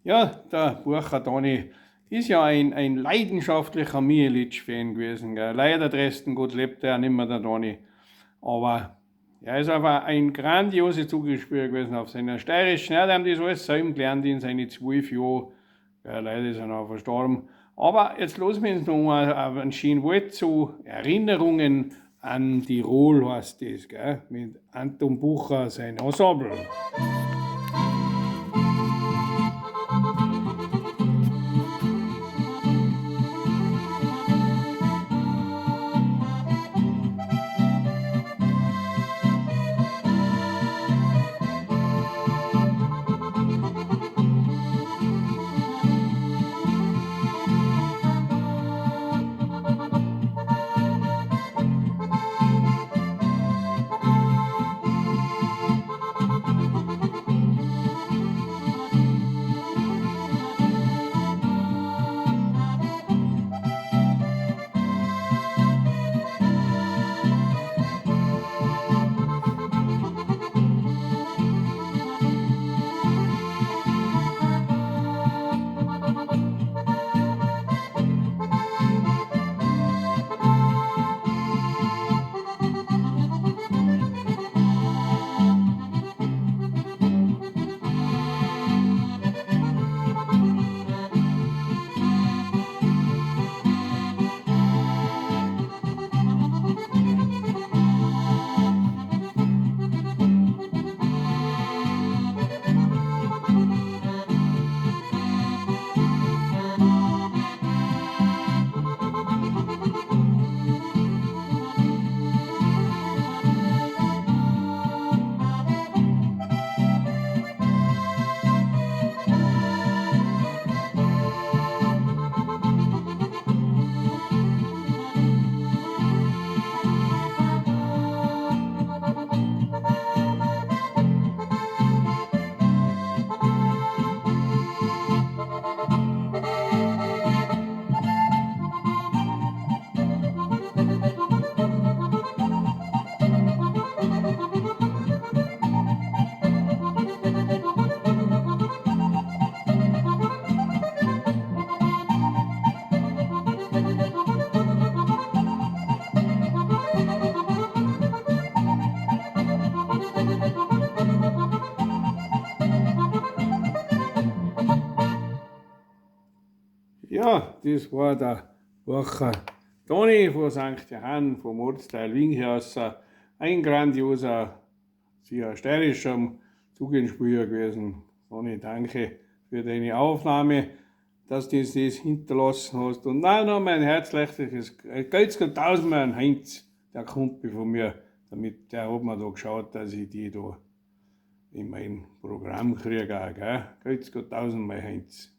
Ja, der Bucher Toni ist ja ein leidenschaftlicher Mihelic-Fan gewesen. Gell? Leider Dresden, gut lebt er nicht mehr, der Toni. Aber er ist einfach ein grandioses Zugespiel gewesen auf seiner steirischen. Er hat das alles selber gelernt in seinen 12 Jahren. Ja, leider ist er noch verstorben. Aber jetzt lassen wir uns noch mal einen schönen Wald zu Erinnerungen an Tirol heißt das, gell? Mit Anton Bucher, sein Ensemble. Ja, das war der Bucher Toni von St. Johann vom Ortsteil Winghaus. Ein grandioser, sehr steirischer Zugenspieler gewesen. Toni, danke für deine Aufnahme, dass du das hinterlassen hast. Und nein, noch mein herzliches Geht's tausendmal an Heinz, der Kumpel von mir, damit der hat mir da geschaut, dass ich die da in mein Programm kriege. Gell? Geht's tausendmal Heinz.